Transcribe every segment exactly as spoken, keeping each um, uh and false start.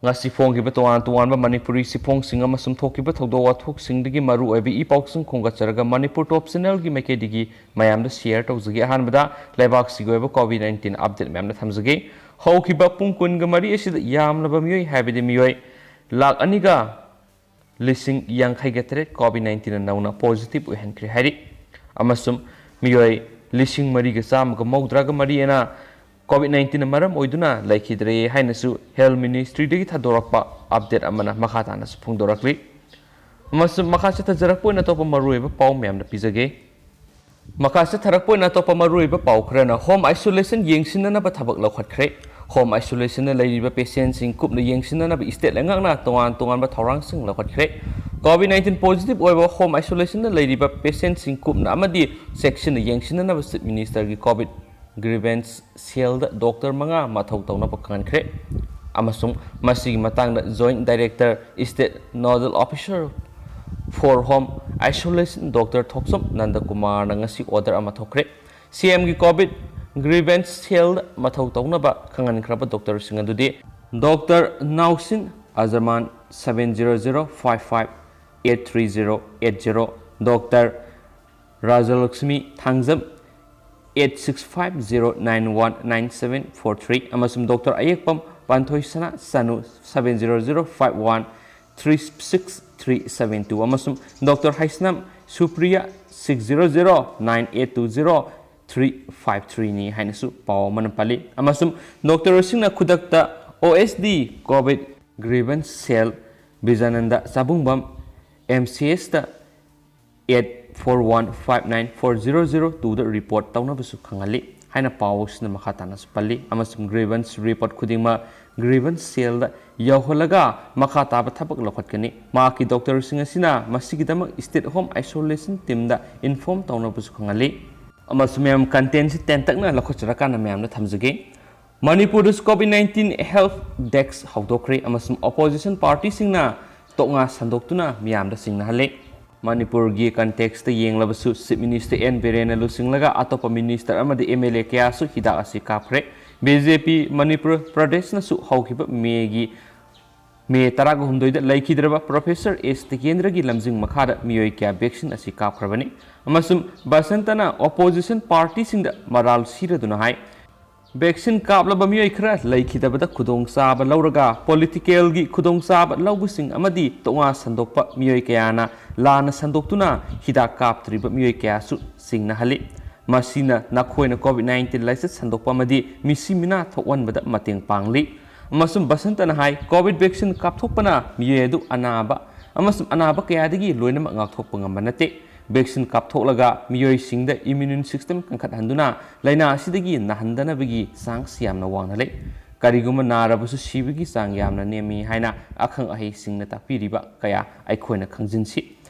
ꯉꯁꯤ ꯐꯣꯡꯈꯤꯕ ꯇꯣꯉꯥꯟ ꯇꯣꯉꯥꯟꯕ ꯃꯅꯤꯄꯨꯔꯤ ꯆꯦꯐꯣꯡꯁꯤꯡ ꯑꯃꯁꯨꯡ ꯊꯣꯛꯈꯤꯕ ꯊꯧꯗꯣꯛ ꯋꯥꯊꯣꯛꯁꯤꯡꯗꯒꯤ ꯃꯔꯨ ꯑꯣꯏꯕ ꯏ ꯄꯥꯎꯁꯤꯡ ꯈꯣꯝꯒꯠꯆꯔꯒ ꯃꯅꯤꯄꯨꯔ ꯇꯣꯞ ꯆꯦꯅꯦꯜꯒꯤ ꯃꯥꯏꯀꯩꯗꯒꯤ ꯃꯌꯥꯝꯗ ꯁꯤꯌꯔ ꯇꯧꯖꯒꯦ꯫ ꯑꯍꯥꯟꯕꯗ ꯂꯩꯕꯥꯛꯁꯤꯒꯤ ꯑꯣꯏꯕ ꯀꯣꯚꯤꯗ ꯅꯥꯏꯟꯇꯤꯟ ꯑꯞꯗꯦꯠ ꯃꯌꯥꯝꯗ ꯊꯝꯖꯒꯦ꯫ ꯍꯧꯈꯤꯕ ꯄꯨꯡ ꯀꯨꯟꯒ ꯃꯔꯤ ꯑꯁꯤꯗ ꯌꯥꯝꯂꯕ ꯃꯤꯑꯣꯏ, ꯍꯥꯏꯕꯗꯤ ꯃꯤꯑꯣꯏ ꯂꯥꯈ ꯑꯅꯤꯒ ꯂꯤꯁꯤꯡ ꯌꯥꯡꯈꯩꯒ ꯇꯔꯦꯠ ꯀꯣꯚꯤꯗ ꯅꯥꯏꯟꯇꯤꯟꯅ ꯅꯧꯅ ꯄꯣꯖꯤꯇꯤꯚ ꯑꯣꯏꯍꯟꯈ꯭ꯔꯦ ꯍꯥꯏꯔꯤ꯫ ꯑꯃꯁꯨꯡ ꯃꯤꯑꯣꯏ ꯂꯤꯁꯤꯡ ꯃꯔꯤꯒ ꯆꯥꯝꯃꯒ ꯃꯧꯗ꯭ꯔꯥꯒ ꯃꯔꯤ ꯑꯅ ꯀꯣꯚꯤꯗ ꯅꯥꯏꯟꯇꯤꯟꯅ ꯃꯔꯝ ꯑꯣꯏꯗꯨꯅ ꯂꯩꯈꯤꯗ꯭ꯔꯦ ꯍꯥꯏꯅꯁꯨ ꯍꯦꯜꯊ ꯃꯤꯅꯤꯁꯇ꯭ꯔꯤꯗꯒꯤ ꯊꯥꯗꯣꯔꯛꯄ ꯑꯞꯗꯦꯠ ꯑꯃꯅ ꯃꯈꯥ ꯇꯥꯅꯁꯨ ꯐꯣꯡꯗꯣꯔꯛꯂꯤ꯫ ꯑꯃꯁꯨꯡ ꯃꯈꯥ ꯆꯠꯊꯖꯔꯛꯄ ꯑꯣꯏꯅ ꯑꯇꯣꯞꯄ ꯃꯔꯨꯑꯣꯏꯕ ꯄꯥꯎ ꯃꯌꯥꯝꯗ ꯄꯤꯖꯒꯦ꯫ ꯃꯈꯥ ꯆꯠꯊꯔꯛꯄ ꯑꯣꯏꯅ ꯑꯇꯣꯞꯄ ꯃꯔꯨꯑꯣꯏꯕ ꯄꯥꯎ ꯈꯔꯅ ꯍꯣꯝ ꯑꯥꯏꯁꯣꯂꯦꯁꯟ ꯌꯦꯡꯁꯤꯟꯅꯅꯕ ꯊꯕꯛ ꯂꯧꯈꯠꯈ꯭ꯔꯦ꯫ ꯍꯣꯝ ꯑꯥꯏꯁꯣꯂꯦꯁꯟꯗ ꯂꯩꯔꯤꯕ ꯄꯦꯁꯦꯟꯁꯤꯡ ꯀꯨꯞꯅ ꯌꯦꯡꯁꯤꯟꯅꯅꯕ ꯁ꯭ꯇꯦꯠ ꯂꯩꯉꯥꯛꯅ ꯇꯣꯉꯥꯟ ꯇꯣꯉꯥꯟꯕ ꯊꯧꯔꯥꯡꯁꯤꯡ ꯂꯧꯈꯠꯈ꯭ꯔꯦ꯫ ꯀꯣꯚꯤꯗ ꯅꯥꯏꯟꯇꯤꯟ ꯄꯣꯖꯤꯇꯤꯚ ꯑꯣꯏꯕ ꯍꯣꯝ ꯑꯥꯏꯁꯣꯂꯦꯁꯟꯗ ꯂꯩꯔꯤꯕ ꯄꯦꯁꯦꯟꯁꯤꯡ ꯀꯨꯞꯅ ꯑꯃꯗꯤ ꯆꯦꯛꯁꯤꯟꯅ ꯌꯦꯡꯁꯤꯟꯅꯅꯕ ꯆꯤꯐ ꯃꯤꯅꯤꯁꯇꯔꯒꯤ ꯀꯣꯚꯤꯗ ꯒ꯭ꯔꯤꯚꯦꯟꯁ ꯁꯦꯜꯗ ꯗꯣꯛꯇꯔ ꯃꯉꯥ ꯃꯊꯧ ꯇꯧꯅꯕ ꯈꯪꯍꯟꯈ꯭ꯔꯦ꯫ ꯑꯃꯁꯨꯡ ꯃꯁꯤꯒꯤ ꯃꯇꯥꯡꯗ joint director, state nodal officer for home isolation doctor Thokchom ꯅꯟꯗꯀꯨꯃꯥꯔꯅ ꯉꯁꯤ ꯑꯣꯔꯗꯔ ꯑꯃ ꯊꯣꯛꯈ꯭ꯔꯦ꯫ ꯁꯤ ꯑꯦꯝꯒꯤ ꯀꯣꯚꯤꯗ ꯒ꯭ꯔꯤꯚꯦꯟꯁ ꯁꯦꯜꯗ ꯃꯊꯧ ꯇꯧꯅꯕ ꯈꯪꯍꯟꯈ꯭ꯔꯕ ꯗꯣꯛꯇꯔꯁꯤꯡ ꯑꯗꯨꯗꯤ doctor ꯅꯥꯎꯁꯤꯟ ꯑꯖꯔꯃꯥꯟ, seven zero zero five five eight three zero eight zero, doctor Rajlakshmi Thangjam, eight six five zero nine one nine seven four three, ꯑꯃꯁꯨꯡ ꯗꯣꯛꯇꯔ ꯑꯌꯦꯛꯄꯝ ꯄꯥꯟꯊꯣꯏꯁꯅꯥ ꯆꯅꯨ, seven zero zero five one three six three seven two, ꯑꯃꯁꯨꯡ doctor ꯍꯩꯁꯅꯝ Supriya, six zero zero nine eight two zero three five three ꯅꯤ ꯍꯥꯏꯅꯁꯨ ꯄꯥꯎ ꯑꯃꯅ ꯄꯜꯂꯤ꯫ ꯑꯃꯁꯨꯡ ꯗꯣꯛꯇꯔꯁꯤꯡꯅ ꯈꯨꯗꯛꯇ ꯑꯣ ꯑꯦꯁ ꯗꯤ ꯀꯣꯚꯤꯗ ꯒ꯭ꯔꯤꯚꯦꯟꯁ ꯁꯦꯜ, ꯕꯤꯖꯥꯅꯟꯗ ꯆꯥꯕꯨꯡꯕꯝ, ꯑꯦꯝ ꯁꯤ ꯑꯦꯁꯇ eight four one five nine four zero zero two ꯗ ꯔꯤꯄꯣꯔꯠ ꯇꯧꯅꯕꯁꯨ ꯈꯪꯍꯜꯂꯤ ꯍꯥꯏꯅ ꯄꯥꯎ ꯑꯁꯤꯅ ꯃꯈꯥ ꯇꯥꯅꯁꯨ ꯄꯜꯂꯤ꯫ ꯑꯃꯁꯨꯡ ꯒ꯭ꯔꯤꯚꯦꯟꯁ ꯔꯤꯄꯣꯔꯠ ꯈꯨꯗꯤꯡꯃꯛ ꯒ꯭ꯔꯤꯚꯦꯟꯁ ꯁꯦꯜꯗ ꯌꯧꯍꯜꯂꯒ ꯃꯈꯥ ꯇꯥꯕ ꯊꯕꯛ ꯂꯧꯈꯠꯀꯅꯤ꯫ ꯃꯍꯥꯛꯀꯤ ꯗꯣꯛꯇꯔꯁꯤꯡ ꯑꯁꯤꯅ ꯃꯁꯤꯒꯤꯗꯃꯛ ꯁ꯭ꯇꯦꯠ ꯍꯣꯝ ꯑꯥꯏꯁꯣꯂꯦꯁꯟ ꯇꯤꯝꯗ ꯏꯟꯐꯣꯔꯝ ꯇꯧꯅꯕꯁꯨ ꯈꯪꯍꯜꯂꯤ꯫ ꯑꯃꯁꯨꯡ ꯃꯌꯥꯝ, ꯀꯟꯇꯦꯟꯁꯤ ꯇꯦꯟꯇꯛꯅ ꯂꯧꯈꯠꯆꯔꯀꯥꯟꯗ ꯃꯌꯥꯝꯗ ꯊꯝꯖꯒꯦ꯫ ꯃꯅꯤꯄꯨꯔꯗꯁꯨ ꯀꯣꯚꯤꯗ ꯅꯥꯏꯟꯇꯤꯟ ꯍꯦꯜꯞ ꯗꯦꯁꯛ ꯍꯧꯗꯣꯛꯈ꯭ꯔꯦ ꯑꯃꯁꯨꯡ ꯑꯣꯄꯣꯖꯤꯁꯟ ꯄꯥꯔꯇꯤꯁꯤꯡꯅ ꯇꯣꯛꯉꯥ ꯁꯟꯗꯣꯛꯇꯨꯅ ꯃꯤꯌꯥꯝꯗ ꯁꯤꯡꯅꯍꯜꯂꯦ꯫ ꯃꯅꯤꯄꯨꯔꯒꯤ ꯀꯟꯇꯦꯛꯁꯇ ꯌꯦꯡꯂꯕꯁꯨ ꯆꯤꯐ ꯃꯤꯅꯤꯁꯇꯔ ꯑꯦꯟ ꯕꯤꯔꯦꯟꯅ ꯂꯨꯆꯤꯡꯂꯒ ꯑꯇꯣꯞꯄ ꯃꯤꯅꯤꯁꯇꯔ ꯑꯃꯗꯤ ꯑꯦꯝ ꯑꯦꯜ ꯑꯦ ꯀꯌꯥꯁꯨ ꯍꯤꯗꯥꯛ ꯑꯁꯤ ꯀꯥꯞꯈ꯭ꯔꯦ꯫ ꯕꯤ ꯖꯦ ꯄꯤ ꯃꯅꯤꯄꯨꯔ ꯄ꯭ꯔꯗꯦꯁꯅꯁꯨ ꯍꯧꯈꯤꯕ ꯃꯦꯒꯤ ꯃꯦ ꯇꯔꯥꯒ ꯍꯨꯝꯗꯣꯏꯗ ꯂꯩꯈꯤꯗ꯭ꯔꯕ ꯄ꯭ꯔꯣꯐꯦꯁꯔ ꯑꯦꯁ ꯇꯤꯀꯦꯟꯗ꯭ꯔꯒꯤ ꯂꯝꯖꯤꯡ ꯃꯈꯥꯗ ꯃꯤꯑꯣꯏ ꯀꯌꯥ ꯚꯦꯛꯁꯤꯟ ꯑꯁꯤ ꯀꯥꯞꯈ꯭ꯔꯕꯅꯤ꯫ ꯑꯃꯁꯨꯡ ꯕꯁꯟꯇꯅ ꯑꯣꯄꯣꯖꯤꯁꯟ ꯄꯥꯔꯇꯤꯁꯤꯡꯗ ꯃꯔꯥꯜ ꯁꯤꯔꯗꯨꯅ ꯍꯥꯏ, ꯚꯦꯛꯁꯤꯟ ꯀꯥꯞꯂꯕ ꯃꯤꯑꯣꯏ ꯈꯔ ꯂꯩꯈꯤꯗꯕꯗ ꯈꯨꯗꯣꯡꯆꯥꯕ ꯂꯧꯔꯒ ꯄꯣꯂꯤꯇꯤꯀꯦꯜꯒꯤ ꯈꯨꯗꯣꯡꯆꯥꯕ ꯂꯧꯕꯁꯤꯡ ꯑꯃꯗꯤ ꯇꯣꯉꯥ ꯁꯟꯗꯣꯛꯄ ꯃꯤꯑꯣꯏ ꯀꯌꯥꯅ ꯂꯥꯟꯅ ꯁꯟꯗꯣꯛꯇꯨꯅ ꯍꯤꯗꯥꯛ ꯀꯥꯞꯇ꯭ꯔꯤꯕ ꯃꯤꯑꯣꯏ ꯀꯌꯥꯁꯨ ꯆꯤꯡꯅꯍꯜꯂꯤ꯫ ꯃꯁꯤꯅ ꯅꯈꯣꯏꯅ ꯀꯣꯚꯤꯗ ꯅꯥꯏꯟꯇꯤꯟ ꯂꯥꯏꯆꯠ ꯁꯟꯗꯣꯛꯄ ꯑꯃꯗꯤ ꯃꯤꯁꯤ ꯃꯤꯅꯥ ꯊꯣꯛꯍꯟꯕꯗ ꯃꯇꯦꯡ ꯄꯥꯡꯂꯤ꯫ ꯑꯃꯁꯨꯡ ꯕꯁꯟꯇꯅ ꯍꯥꯏ, ꯀꯣꯚꯤꯗ ꯚꯦꯛꯁꯤꯟ ꯀꯥꯞꯊꯣꯛꯄꯅ ꯃꯤꯑꯣꯏ ꯑꯗꯨ ꯑꯅꯥꯕ ꯑꯃꯁꯨꯡ ꯑꯅꯥꯕ ꯀꯌꯥꯗꯒꯤ ꯂꯣꯏꯅꯃꯛ ꯉꯥꯛꯊꯣꯛꯄ ꯉꯝꯕ ꯅꯠꯇꯦ꯫ ꯚꯦꯛꯁꯤꯟ ꯀꯥꯞꯊꯣꯛꯂꯒ ꯃꯤꯑꯣꯏꯁꯤꯡꯗ ꯏꯝꯌꯨꯟ ꯁꯤꯁꯇꯦꯝ ꯀꯟꯈꯠꯍꯟꯗꯨꯅ ꯂꯥꯏꯅꯥ ꯑꯁꯤꯗꯒꯤ ꯅꯥꯍꯟꯗꯅꯕꯒꯤ ꯆꯥꯡꯁ ꯌꯥꯝꯅ ꯋꯥꯡꯅ ꯂꯩ꯫ ꯀꯔꯤꯒꯨꯝꯕ ꯅꯥꯔꯕꯁꯨ ꯁꯤꯕꯒꯤ ꯆꯥꯡ ꯌꯥꯝꯅ ꯅꯦꯝꯃꯤ ꯍꯥꯏꯅ ꯑꯈꯪ ꯑꯍꯩꯁꯤꯡꯅ ꯇꯥꯛꯄꯤꯔꯤꯕ ꯀꯌꯥ ꯑꯩꯈꯣꯏꯅ ꯈꯪꯖꯤꯟꯁꯤ꯫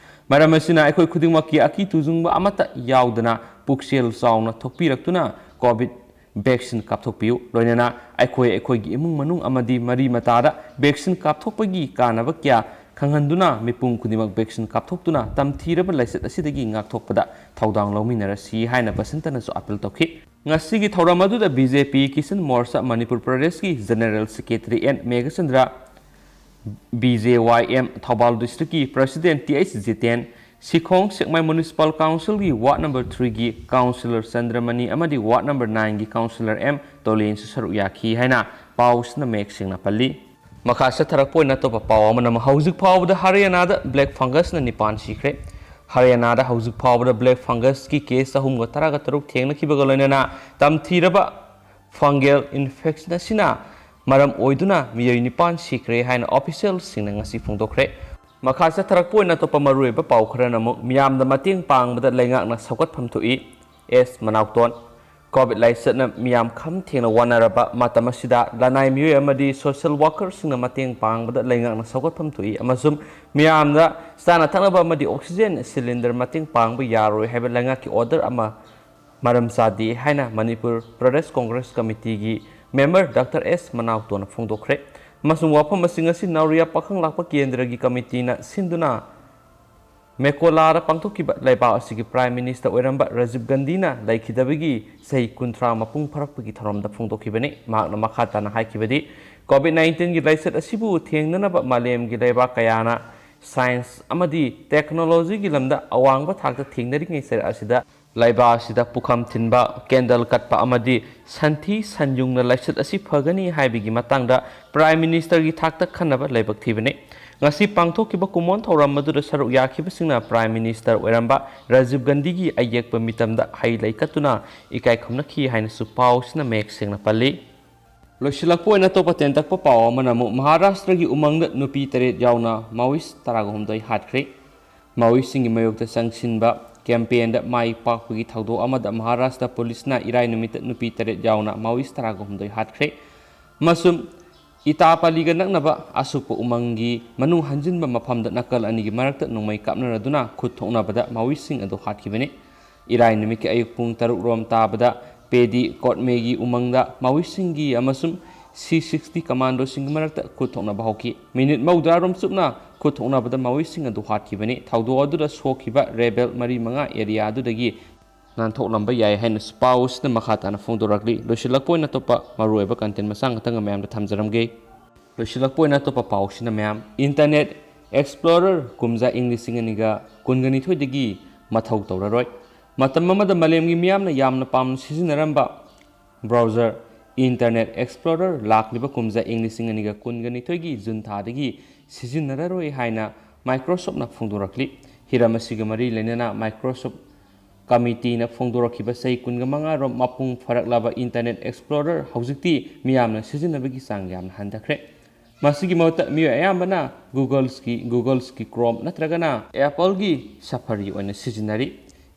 ꯃꯔꯝ ꯑꯁꯤꯅ ꯑꯩꯈꯣꯏ ꯈꯨꯗꯤꯡꯃꯛꯀꯤ ꯑꯀꯤ ꯇꯨꯖꯨꯡꯕ ꯑꯃꯠꯇ ꯌꯥꯎꯗꯅ ꯄꯨꯛꯆꯦꯜ ꯆꯥꯎꯅ ꯊꯣꯛꯄꯤꯔꯛꯇꯨꯅ ꯀꯣꯚꯤꯗ ꯚꯦꯛꯁꯤꯟ ꯀꯥꯞꯊꯣꯛꯄꯤꯌꯨ꯫ ꯂꯣꯏꯅꯅ ꯑꯩꯈꯣꯏ ꯑꯩꯈꯣꯏꯒꯤ ꯏꯃꯨꯡ ꯃꯅꯨꯡ ꯑꯃꯗꯤ ꯃꯔꯤ ꯃꯇꯥꯗ ꯚꯦꯛꯁꯤꯟ ꯀꯥꯞꯊꯣꯛꯄꯒꯤ ꯀꯥꯟꯅꯕ ꯀꯌꯥ ꯈꯪꯍꯟꯗꯨꯅ ꯃꯤꯄꯨꯝ ꯈꯨꯗꯤꯡꯃꯛ ꯚꯦꯛꯁꯤꯟ ꯀꯥꯞꯊꯣꯛꯇꯨꯅ ꯇꯝꯊꯤꯔꯕ ꯂꯥꯏꯆꯠ ꯑꯁꯤꯗꯒꯤ ꯉꯥꯛꯊꯣꯛꯄꯗ ꯊꯧꯗꯥꯡ ꯂꯧꯃꯤꯟꯅꯔꯁꯤ ꯍꯥꯏꯅ ꯕꯁꯟꯇꯅꯁꯨ ꯑꯥꯄꯤꯜ ꯇꯧꯈꯤ꯫ ꯉꯁꯤꯒꯤ ꯊꯧꯔꯝ ꯑꯗꯨꯗ B J P Kisan Morcha Manipur ꯄ꯭ꯔꯗꯦꯁꯀꯤ general secretary N Meghachandra, B J Y M Thoubal ꯗꯤꯁꯇ꯭ꯔꯤꯛꯀꯤ president T H Jiten, Sikhong Sekmai municipal ꯀꯥꯎꯟꯁꯤꯜꯒꯤ ꯋꯥꯔꯗ ꯅꯝꯕꯔ ꯊ꯭ꯔꯤꯒꯤ ꯀꯥꯎꯟꯁꯤꯂꯔ ꯆꯟꯗ꯭ꯔꯃꯅꯤ ꯑꯃꯗꯤ ꯋꯥꯔꯗ ꯅꯝꯕꯔ ꯅꯥꯏꯟꯒꯤ ꯀꯥꯎꯟꯁꯤꯂꯔ ꯑꯦꯝ ꯇꯣꯂꯦꯟꯁꯨ ꯁꯔꯨꯛ ꯌꯥꯈꯤ ꯍꯥꯏꯅ ꯄꯥꯎꯁꯤꯅ ꯃꯌꯦꯛ ꯁꯦꯡꯅ ꯄꯜꯂꯤ꯫ ꯃꯈꯥ ꯆꯠꯊꯔꯛꯄ ꯑꯣꯏꯅ ꯑꯇꯣꯞꯄ ꯄꯥꯎ ꯑꯃꯅ ꯑꯃꯨꯛ ꯍꯧꯖꯤꯛ ꯐꯥꯎꯕꯗ ꯍꯔꯤꯌꯥꯅꯥꯗ ꯕ꯭ꯂꯦꯛ ꯐꯪꯒꯁꯅ ꯅꯤꯄꯥꯟ ꯁꯤꯈ꯭ꯔꯦ꯫ ꯍꯔꯤꯌꯥꯅꯥꯗ ꯍꯧꯖꯤꯛ ꯐꯥꯎꯕꯗ ꯕ꯭ꯂꯦꯛ ꯐꯪꯒꯁꯀꯤ ꯀꯦꯁ ꯆꯍꯨꯝꯒ ꯇꯔꯥꯒ ꯇꯔꯨꯛ ꯊꯦꯡꯅꯈꯤꯕꯒ ꯂꯣꯏꯅꯅ ꯇꯝꯊꯤꯔꯕ ꯐꯪꯒꯦꯜ ꯏꯟꯐꯦꯛꯁꯟ ꯑꯁꯤꯅ ꯃꯔꯝ ꯑꯣꯏꯗꯨꯅ ꯃꯤꯑꯣꯏ ꯅꯤꯄꯥꯟ ꯁꯤꯈ꯭ꯔꯦ ꯍꯥꯏꯅ ꯑꯣꯐꯤꯁꯤꯌꯦꯜꯁꯤꯡꯅ ꯉꯁꯤ ꯐꯣꯡꯗꯣꯛꯈ꯭ꯔꯦ꯫ ꯃꯈꯥ ꯆꯠꯊꯔꯛꯄ ꯑꯣꯏꯅ ꯑꯇꯣꯞꯄ ꯃꯔꯨꯑꯣꯏꯕ ꯄꯥꯎ ꯈꯔꯅ ꯑꯃꯨꯛ ꯃꯤꯌꯥꯝꯗ ꯃꯇꯦꯡ ꯄꯥꯡꯕꯗ ꯂꯩꯉꯥꯛꯅ ꯁꯧꯒꯠꯐꯝ ꯊꯣꯛꯏ, ꯑꯦꯁ ꯃꯅꯥꯎꯇꯣꯟ꯫ ꯀꯣꯚꯤꯗ ꯂꯥꯏꯆꯠꯅ ꯃꯤꯌꯥꯝ ꯈꯝ ꯊꯦꯡꯅ ꯋꯥꯅꯔꯕ ꯃꯇꯝ ꯑꯁꯤꯗ ꯂꯅꯥꯏ ꯃꯤꯑꯣꯏ ꯑꯃꯗꯤ ꯁꯣꯁꯤꯌꯦꯜ ꯋꯥꯀꯔꯁꯤꯡꯅ ꯃꯇꯦꯡ ꯄꯥꯡꯕꯗ ꯂꯩꯉꯥꯛꯅ ꯁꯧꯒꯠꯐꯝ ꯊꯣꯛꯏ ꯑꯃꯁꯨꯡ ꯃꯤꯌꯥꯝꯗ ꯆꯥꯅ ꯊꯛꯅꯕ ꯑꯃꯗꯤ ꯑꯣꯛꯁꯤꯖꯦꯟ ꯁꯤꯂꯤꯟꯗꯔ ꯃꯇꯦꯡ ꯄꯥꯡꯕ ꯌꯥꯔꯣꯏ ꯍꯥꯏꯕ ꯂꯩꯉꯥꯛꯀꯤ ꯑꯣꯔꯗꯔ ꯑꯃ ꯃꯔꯝ ꯆꯥꯗꯦ ꯍꯥꯏꯅ ꯃꯅꯤꯄꯨꯔ ꯄ꯭ꯔꯗꯦꯁ ꯀꯣꯡꯒ꯭ꯔꯦꯁ ꯀꯃꯤꯇꯤꯒꯤ ꯃꯦꯝꯕꯔ ꯗꯥꯛꯇꯔ ꯑꯦꯁ ꯃꯅꯥꯎꯇꯣꯅ ꯐꯣꯡꯗꯣꯛꯈ꯭ꯔꯦ꯫ ꯑꯃꯁꯨꯡ ꯋꯥꯐꯝ ꯑꯁꯤꯡ ꯑꯁꯤ ꯅꯥꯎꯔꯤꯌꯥ ꯄꯥꯈꯪ ꯂꯥꯛꯄ ꯀꯦꯟꯗ꯭ꯔꯒꯤ ꯀꯃꯤꯇꯤꯅ ꯁꯤꯟꯗꯨꯅ ꯃꯦꯀꯣꯂꯥꯗ ꯄꯥꯡꯊꯣꯛꯈꯤꯕ ꯂꯩꯕꯥꯛ ꯑꯁꯤꯒꯤ ꯄ꯭ꯔꯥꯏꯝ ꯃꯤꯅꯤꯁꯇꯔ ꯑꯣꯏꯔꯝꯕ ꯔꯥꯖꯤꯕ ꯒꯥꯟꯙꯤꯅ ꯂꯩꯈꯤꯗꯕꯒꯤ ꯆꯍꯤ ꯀꯨꯟꯊ꯭ꯔꯥ ꯃꯄꯨꯡ ꯐꯥꯔꯛꯄꯒꯤ ꯊꯧꯔꯝꯗ ꯐꯣꯡꯗꯣꯛꯈꯤꯕꯅꯤ꯫ ꯃꯍꯥꯛꯅ ꯃꯈꯥ ꯇꯥꯅ ꯍꯥꯏꯈꯤꯕꯗꯤ, ꯀꯣꯚꯤꯗ ꯅꯥꯏꯟꯇꯤꯟꯒꯤ ꯂꯥꯏꯆꯠ ꯑꯁꯤꯕꯨ ꯊꯦꯡꯅꯅꯕ ꯃꯥꯂꯦꯝꯒꯤ ꯂꯩꯕꯥꯛ ꯀꯌꯥꯅ ꯁꯥꯏꯟꯁ ꯑꯃꯗꯤ ꯇꯦꯛꯅꯣꯂꯣꯖꯤꯒꯤ ꯂꯝꯗ ꯑꯋꯥꯡꯕ ꯊꯥꯛꯇ ꯊꯦꯡꯅꯔꯤꯉꯩ ꯆꯩꯔꯥꯛ ꯑꯁꯤꯗ ꯂꯩꯕꯥꯛ ꯑꯁꯤꯗ ꯄꯨꯈꯝ ꯊꯤꯟꯕ, ꯀꯦꯟꯗꯜ ꯀꯠꯄ ꯑꯃꯗꯤ ꯁꯟꯊꯤ ꯁꯟꯌꯨꯡꯅ ꯂꯥꯏꯆꯠ ꯑꯁꯤ ꯐꯒꯅꯤ ꯍꯥꯏꯕꯒꯤ ꯃꯇꯥꯡꯗ ꯄ꯭ꯔꯥꯏꯝ ꯃꯤꯅꯤꯁꯇꯔꯒꯤ ꯊꯥꯛꯇ ꯈꯟꯅꯕ ꯂꯥꯏꯕꯛ ꯊꯤꯕꯅꯤ꯫ ꯉꯁꯤ ꯄꯥꯡꯊꯣꯛꯈꯤꯕ ꯀꯨꯝꯑꯣꯟ ꯊꯧꯔꯝ ꯑꯗꯨꯗ ꯁꯔꯨꯛ ꯌꯥꯈꯤꯕꯁꯤꯡꯅ ꯄ꯭ꯔꯥꯏꯝ ꯃꯤꯅꯤꯁꯇꯔ ꯑꯣꯏꯔꯝꯕ ꯔꯥꯖꯤꯕ ꯒꯥꯟꯙꯤꯒꯤ ꯑꯌꯦꯛꯄ ꯃꯤꯇꯝꯗ ꯍꯩ ꯂꯩ ꯀꯠꯇꯨꯅ ꯏꯀꯥꯏ ꯈꯨꯝꯅꯈꯤ ꯍꯥꯏꯅꯁꯨ ꯄꯥꯎꯁꯤꯅ ꯃꯌꯦꯛ ꯁꯦꯡꯅ ꯄꯜꯂꯤ꯫ ꯂꯣꯏꯁꯤꯜꯂꯛꯄ ꯑꯣꯏꯅ ꯑꯇꯣꯞꯄ ꯇꯦꯟꯇꯛꯄ ꯄꯥꯎ ꯑꯃꯅ ꯑꯃꯨꯛ ꯃꯍꯥꯔꯥꯁꯇ꯭ꯔꯒꯤ ꯎꯃꯪꯗ ꯅꯨꯄꯤ ꯇꯔꯦꯠ ꯌꯥꯎꯅ ꯃꯥꯑꯣꯏꯁ ꯇꯔꯥꯒ ꯍꯨꯝꯗꯣꯏ ꯍꯥꯠꯈ꯭ꯔꯦ꯫ ꯃꯥꯑꯣꯏꯁꯤꯡꯒꯤ ꯃꯥꯌꯣꯛꯇ ꯆꯪꯁꯤꯟꯕ ꯀꯦꯝꯄꯦꯟꯗ ꯃꯥꯏ ꯄꯥꯛꯄꯒꯤ ꯊꯧꯗꯣꯛ ꯑꯃꯗ ꯃꯍꯥꯔꯥꯁꯇ꯭ꯔ ꯄꯨꯂꯤꯁꯅ ꯏꯔꯥꯏ ꯅꯨꯃꯤꯠꯇ ꯅꯨꯄꯤ ꯇꯔꯦꯠ ꯌꯥꯎꯅ ꯃꯥꯑꯣꯏꯁ ꯇꯔꯥꯒ ꯍꯨꯝꯗꯣꯏ ꯍꯥꯠꯈ꯭ꯔꯦ꯫ ꯑꯃꯁꯨꯡ ꯏꯇꯥꯄꯥꯂꯤꯒ ꯅꯛꯅꯕ ꯑꯁꯨꯞꯄ ꯎꯃꯪꯒꯤ ꯃꯅꯨꯡ ꯍꯟꯖꯤꯟꯕ ꯃꯐꯝꯗ ꯅꯥꯀꯜ ꯑꯅꯤꯒꯤ ꯃꯔꯛꯇ ꯅꯣꯡꯃꯩ ꯀꯥꯞꯅꯔꯗꯨꯅ ꯈꯨꯠ ꯊꯣꯛꯅꯕꯗ ꯃꯥꯑꯣꯏꯁꯤꯡ ꯑꯗꯨ ꯍꯥꯠꯈꯤꯕꯅꯤ꯫ ꯏꯔꯥꯏ ꯅꯨꯃꯤꯠꯀꯤ ꯑꯌꯨꯛ ꯄꯨꯡ ꯇꯔꯨꯛ ꯔꯣꯝ ꯇꯥꯕꯗ ꯄꯦꯗꯤ ꯀꯣꯠꯃꯦꯒꯤ ꯎꯃꯪꯗ ꯃꯥꯑꯣꯏꯁꯤꯡꯒꯤ ꯑꯃꯁꯨꯡ ꯁꯤ ꯁꯤꯛꯁꯇꯤ ꯀꯃꯥꯟꯗꯣꯁꯤꯡꯒꯤ ꯃꯔꯛꯇ ꯈꯨꯠ ꯊꯣꯛꯅꯕ ꯍꯧꯈꯤ꯫ ꯃꯤꯅꯤꯠ ꯃꯧꯗ꯭ꯔꯥ ꯔꯣꯝ ꯆꯨꯞꯅ ꯈꯨꯠ ꯊꯣꯛꯅꯕꯗ ꯃꯥꯑꯣꯏꯁꯤꯡ ꯑꯗꯨ ꯍꯥꯠꯈꯤꯕꯅꯤ꯫ ꯊꯧꯗꯣꯛ ꯑꯗꯨꯗ ꯁꯣꯛꯈꯤꯕ ꯔꯦꯕꯦꯜ ꯃꯔꯤ ꯃꯉꯥ ꯑꯦꯔꯤꯌꯥ ꯑꯗꯨꯗꯒꯤ ꯅꯥꯟꯊꯣꯛꯂꯝꯕ ꯌꯥꯏ ꯍꯥꯏꯅꯁꯨ ꯄꯥꯎ ꯑꯁꯤꯗ ꯃꯈꯥ ꯇꯥꯅ ꯐꯣꯡꯗꯣꯔꯛꯂꯤ꯫ ꯂꯣꯏꯁꯤꯜꯂꯛꯄ ꯑꯣꯏꯅ ꯑꯇꯣꯞꯄ ꯃꯔꯨꯑꯣꯏꯕ ꯀꯟꯇꯦꯟ ꯃꯆꯥ ꯈꯛꯇꯪ ꯃꯌꯥꯝꯗ ꯊꯝꯖꯔꯝꯒꯦ꯫ ꯂꯣꯏꯁꯤꯜꯂꯛꯄ ꯑꯣꯏꯅ ꯑꯇꯣꯞꯄ ꯄꯥꯎꯁꯤꯅ ꯃꯌꯥꯝ ꯏꯟꯇꯔꯅꯦꯠ ꯑꯦꯛꯁꯄ꯭ꯂꯣꯔꯔ ꯀꯨꯝꯖꯥ ꯏꯪ ꯂꯤꯁꯤꯡ ꯑꯅꯤꯒ ꯀꯨꯟꯒ ꯅꯤꯊꯣꯏꯗꯒꯤ ꯃꯊꯧ ꯇꯧꯔꯔꯣꯏ꯫ ꯃꯇꯝ ꯑꯃꯗ ꯃꯥꯂꯦꯝꯒꯤ ꯃꯤꯌꯥꯝꯅ ꯌꯥꯝꯅ ꯄꯥꯝꯅ ꯁꯤꯖꯤꯟꯅꯔꯝꯕ ꯕ꯭ꯔꯥꯎꯖꯔ ꯏꯟꯇꯔꯅꯦꯠ ꯑꯦꯛꯁꯄ꯭ꯂꯣꯔꯔ ꯂꯥꯛꯂꯤꯕ ꯀꯨꯝꯖꯥ ꯏꯪ ꯂꯤꯁꯤꯡ ꯑꯅꯤꯒ ꯀꯨꯟꯒ ꯅꯤꯊꯣꯏꯒꯤ ꯖꯨꯟ ꯊꯥꯗꯒꯤ ꯁꯤꯖꯤꯟꯅꯔꯔꯣꯏ ꯍꯥꯏꯅ Microsoftꯅ ꯐꯣꯡꯗꯣꯔꯛꯂꯤ꯫ ꯍꯤꯔꯝ ꯑꯁꯤꯒ ꯃꯔꯤ ꯂꯩꯅꯅ Microsoft ꯀꯃꯤꯇꯤꯅ ꯐꯣꯡꯗꯣꯔꯛꯈꯤꯕ ꯆꯍꯤ ꯀꯨꯟꯒ ꯃꯉꯥ ꯔꯣꯝ ꯃꯄꯨꯡ ꯐꯥꯔꯛꯂꯕ ꯏꯟꯇꯔꯅꯦꯠ ꯑꯦꯛꯁꯄ꯭ꯂꯣꯔꯔ ꯍꯧꯖꯤꯛꯇꯤ ꯃꯤꯌꯥꯝꯅ ꯁꯤꯖꯤꯟꯅꯕꯒꯤ ꯆꯥꯡ ꯌꯥꯝꯅ ꯍꯟꯊꯈ꯭ꯔꯦ꯫ ꯃꯁꯤꯒꯤ ꯃꯍꯨꯠꯇ ꯃꯤꯑꯣꯏ ꯑꯌꯥꯝꯕꯅ Googleꯁꯀꯤ, Googleꯁꯀꯤ Chrome ꯅꯠꯇ꯭ꯔꯒꯅ Appleꯒꯤ Safari ꯑꯣꯏꯅ ꯁꯤꯖꯤꯟꯅꯔꯤ꯫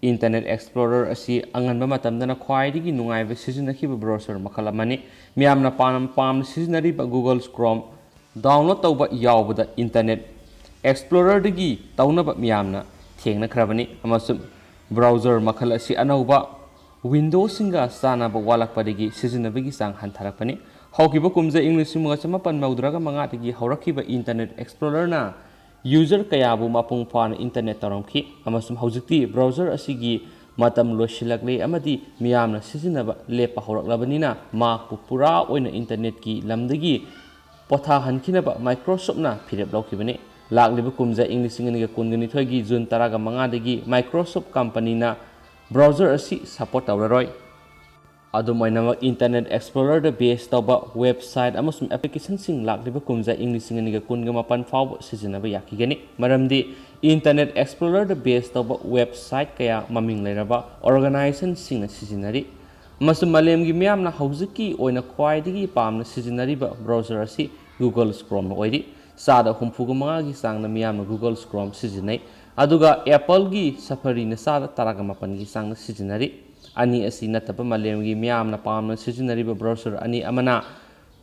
ꯏꯟꯇꯔꯅꯦꯠ ꯑꯦꯛꯁꯄ꯭ꯂꯣꯔꯔ ꯑꯁꯤ ꯑꯉꯟꯕ ꯃꯇꯝꯗꯅ ꯈ꯭ꯋꯥꯏꯗꯒꯤ ꯅꯨꯡꯉꯥꯏꯕ ꯁꯤꯖꯤꯟꯅꯈꯤꯕ ꯕ꯭ꯔꯥꯎꯖꯔ ꯃꯈꯜ ꯑꯃꯅꯤ꯫ ꯃꯤꯌꯥꯝꯅ ꯄꯥꯝ-, ꯄꯥꯝꯅ ꯁꯤꯖꯤꯟꯅꯔꯤꯕ Google's Chrome ꯗꯥꯎꯟꯂꯣꯗ ꯇꯧꯕ ꯌꯥꯎꯕꯗ ꯏꯟꯇꯔꯅꯦꯠ ꯑꯦꯛꯁꯄ꯭ꯂꯣꯔꯔꯗꯒꯤ ꯇꯧꯅꯕ ꯃꯤꯌꯥꯝꯅ ꯊꯦꯡꯅꯈ꯭ꯔꯕꯅꯤ, ꯑꯃꯁꯨꯡ ꯕ꯭ꯔꯥꯎꯖꯔ ꯃꯈꯜ ꯑꯁꯤ ꯑꯅꯧꯕ ꯋꯤꯟꯗꯣꯁꯤꯡꯒ ꯆꯥꯟꯅꯕ ꯋꯥꯠꯂꯛꯄꯗꯒꯤ ꯁꯤꯖꯤꯟꯅꯕꯒꯤ ꯆꯥꯡ ꯍꯟꯊꯔꯛꯄꯅꯤ꯫ ꯍꯧꯈꯤꯕ ꯀꯨꯝꯖꯥ ꯏꯪ ꯂꯤꯁꯤꯡ ꯑꯃꯒ ꯆꯃꯥꯄꯟ ꯃꯧꯗ꯭ꯔꯥꯒ ꯃꯉꯥꯗꯒꯤ ꯍꯧꯔꯛꯈꯤꯕ ꯏꯟꯇꯔꯅꯦꯠ ꯑꯦꯛꯁꯄ꯭ꯂꯣꯔꯔꯅ ꯌꯨꯖꯔ ꯀꯌꯥꯕꯨ ꯃꯄꯨꯡ ꯐꯥꯅ ꯏꯟꯇꯔꯅꯦꯠ ꯇꯧꯔꯝꯈꯤ, ꯑꯃꯁꯨꯡ ꯍꯧꯖꯤꯛꯇꯤ ꯕ꯭ꯔꯥꯎꯖꯔ ꯑꯁꯤꯒꯤ ꯃꯇꯝ ꯂꯣꯏꯁꯤꯜꯂꯛꯂꯦ ꯑꯃꯗꯤ ꯃꯤꯌꯥꯝꯅ ꯁꯤꯖꯤꯟꯅꯕ ꯂꯦꯞꯄ ꯍꯧꯔꯛꯂꯕꯅꯤꯅ ꯃꯍꯥꯛꯄꯨ ꯄꯨꯔꯥ ꯑꯣꯏꯅ ꯏꯟꯇꯔꯅꯦꯠꯀꯤ ꯂꯝꯗꯒꯤ ꯄꯣꯊꯥꯍꯟꯈꯤꯅꯕ Microsoftꯅ ꯐꯤꯔꯦꯞ ꯂꯧꯈꯤꯕꯅꯤ꯫ ꯂꯥꯛꯂꯤꯕ ꯀꯨꯝꯖꯥ ꯏꯪ ꯂꯤꯁꯤꯡ ꯑꯅꯤꯒ ꯀꯨꯟꯒ ꯅꯤꯊꯣꯏꯒꯤ ꯖꯨꯟ ꯇꯔꯥꯒ ꯃꯉꯥꯗꯒꯤ Microsoft ꯀꯝꯄꯅꯤꯅ browser ꯑꯁꯤ support ꯇꯧꯔꯔꯣꯏ꯫ ꯑꯗꯨꯝ ꯑꯣꯏꯅꯃꯛ, Internet Explorerꯗ base ꯇꯧꯕ website ꯑꯃꯁꯨꯡ applicationꯁꯤꯡ ꯂꯥꯛꯂꯤꯕ ꯀꯨꯝꯖꯥ ꯏꯪ ꯂꯤꯁꯤꯡ ꯑꯅꯤꯒ ꯀꯨꯟꯒ ꯃꯥꯄꯟ ꯐꯥꯎꯕ ꯁꯤꯖꯤꯟꯅꯕ ꯌꯥꯈꯤꯒꯅꯤ, ꯃꯔꯝꯗꯤ Internet Explorerꯗ base ꯇꯧꯕ website ꯀꯌꯥ ꯃꯃꯤꯡ ꯂꯩꯔꯕ organizationꯁꯤꯡꯅ ꯁꯤꯖꯤꯟꯅꯔꯤ꯫ ꯑꯃꯁꯨꯡ ꯃꯥꯂꯦꯝꯒꯤ ꯃꯤꯌꯥꯝꯅ ꯍꯧꯖꯤꯛꯀꯤ ꯑꯣꯏꯅ ꯈ꯭ꯋꯥꯏꯗꯒꯤ ꯄꯥꯝꯅ ꯁꯤꯖꯤꯟꯅꯔꯤꯕ browser ꯑꯁꯤ Google Chromeꯅ ꯑꯣꯏꯔꯤ꯫ ꯆꯥꯗ ꯍꯨꯝꯐꯨꯒ ꯃꯉꯥꯒꯤ ꯆꯥꯡꯗ ꯃꯤꯌꯥꯝꯅ Google Chrome ꯁꯤꯖꯤꯟꯅꯩ, ꯑꯗꯨꯒ Appleꯒꯤ Safariꯅ ꯆꯥꯗ ꯇꯔꯥꯒ ꯃꯥꯄꯟꯒꯤ ꯆꯥꯡꯗ ꯁꯤꯖꯤꯟꯅꯔꯤ꯫ ꯑꯅꯤ ꯑꯁꯤ ꯅꯠꯇꯕ ꯃꯥꯂꯦꯝꯒꯤ ꯃꯤꯌꯥꯝꯅ ꯄꯥꯝꯅ ꯁꯤꯖꯤꯟꯅꯔꯤꯕ browser ꯑꯅꯤ ꯑꯃꯅ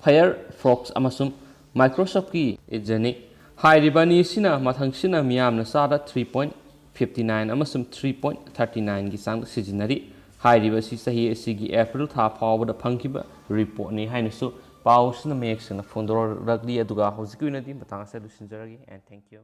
Firefox ꯑꯃꯁꯨꯡ Microsoftꯀꯤ Edgeꯅꯤ꯫ ꯍꯥꯏꯔꯤꯕ ꯑꯅꯤ ꯑꯁꯤꯅ ꯃꯊꯪꯁꯤꯅ ꯃꯤꯌꯥꯝꯅ ꯆꯥꯗ three point fifty nine ꯑꯃꯁꯨꯡ three point thirty nineꯒꯤ ꯆꯥꯡꯗ ꯁꯤꯖꯤꯟꯅꯔꯤ꯫ ꯍꯥꯏꯔꯤꯕ ꯑꯁꯤ ꯆꯍꯤ ꯑꯁꯤꯒꯤ April ꯊꯥ ꯐꯥꯎꯕꯗ ꯐꯪꯈꯤꯕ reportꯅꯤ ꯍꯥꯏꯅꯁꯨ ꯄꯥꯎ ꯑꯁꯤꯅ ꯃꯌꯦꯛ ꯁꯦꯡꯅ ꯐꯣꯡꯗꯣꯔꯛꯂꯤ꯫ ꯑꯗꯨꯒ ꯍꯧꯖꯤꯛꯀꯤ ꯑꯣꯏꯅꯗꯤ ꯃꯇꯥꯡ ꯑꯁꯤꯗ ꯂꯣꯏꯁꯤꯟꯖꯔꯒꯦ, and thank you꯫